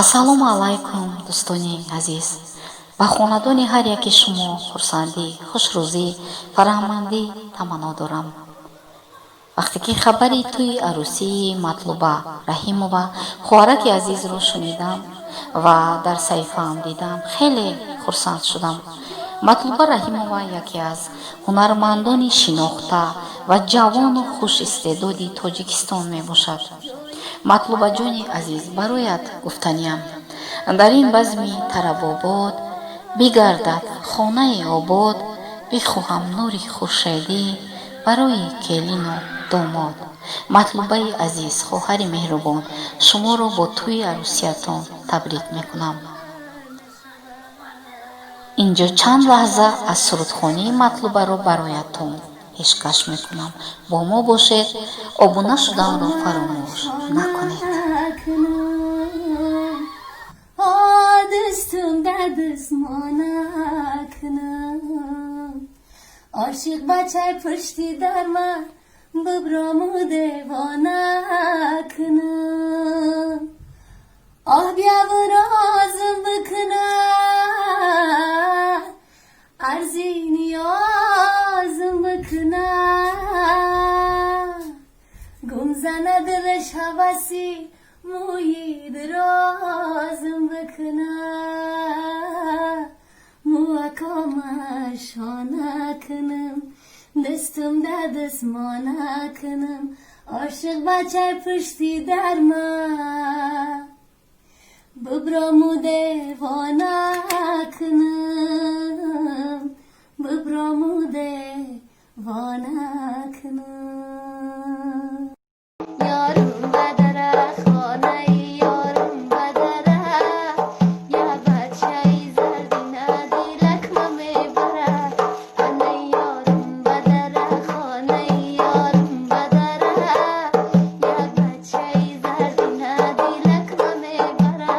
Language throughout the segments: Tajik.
Ассалому алайкум, дӯстони азиз! Ба хонадони ҳар яки шумо хурсандӣ, хушрӯзӣ, фараҳмандӣ таманно дорам. Вақте ки хабари тӯи арӯсии Матлуба Раҳимова, хоҳараки азизро шунидам ва дар саҳифаам дидам, хеле хурсанд шудам. Матлуба Раҳимова яке аз ҳунармандони шинохта ва ҷавону хушистеъдоди Тоҷикистон мебошад. Матлубаҷони азиз, бароят гуфтаниям: дар ин базми тарабобод бигардад хонаи обод, бихоҳам нури хуршедӣ барои келину домод. Матлубаи азиз, хоҳари меҳрубон, шуморо бо тӯи арӯсиятон табрик мекунам. Инҷо чанд лаҳза аз сурудхонии Матлубаро бароятон пешкаш мекунам. Бо мо бошед, обуна шуданро фаромӯш накунед. Дастумда дастмона кунам, ошиқ бачаи пушти дарма биброму девона кунам, оҳ, бияву розим бикуна, арзи ниёзим бикуна, гум зана дилаш ҳаваси мӯи дарозим бикуна, мӯакома шона кунам, дастумда дастмона кунам, ошиқ бачаи пушти дарма биброму девона кунам, биброму девона кунам. Ёрум ба дара, хонаи ёрум ба дара, як бачаи зардина дилакма мебара. Ана ёрум ба дара, хонаи ёрум ба дара, як бачаи зардина дилакма мебара.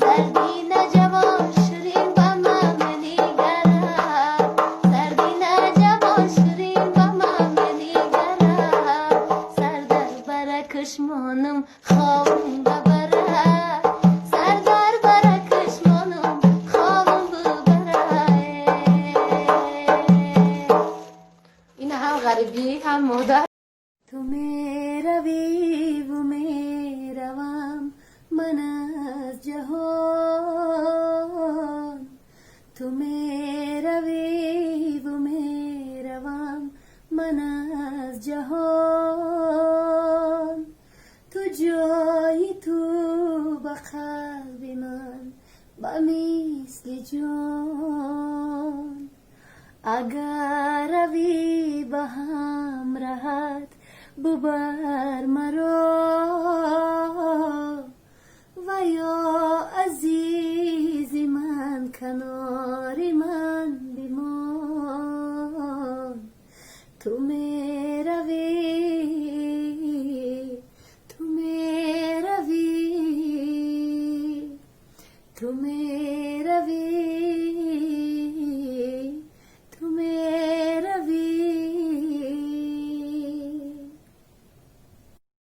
Зардина ҷавон ширин ба ман менигарад, зардина ҷавон ширин ба ман менигарад, сар дар бара кушмонам хобам бабара, сар дар бара кушмонам хобам бубара. Ина ҳам ғарибӣ, ҳам модар. Ту меравиву меравам ман аз ҷаҳон, ту меравиву меравам ман аз ҷаҳон, ту ҷои ту ба қалби ман ба мисли ҷон, агар равӣ ба ҳамраҳат бубар маро, ва ё азизи ман канори ман бимон. Ту меравӣ, ту меравӣ, ту меравӣ.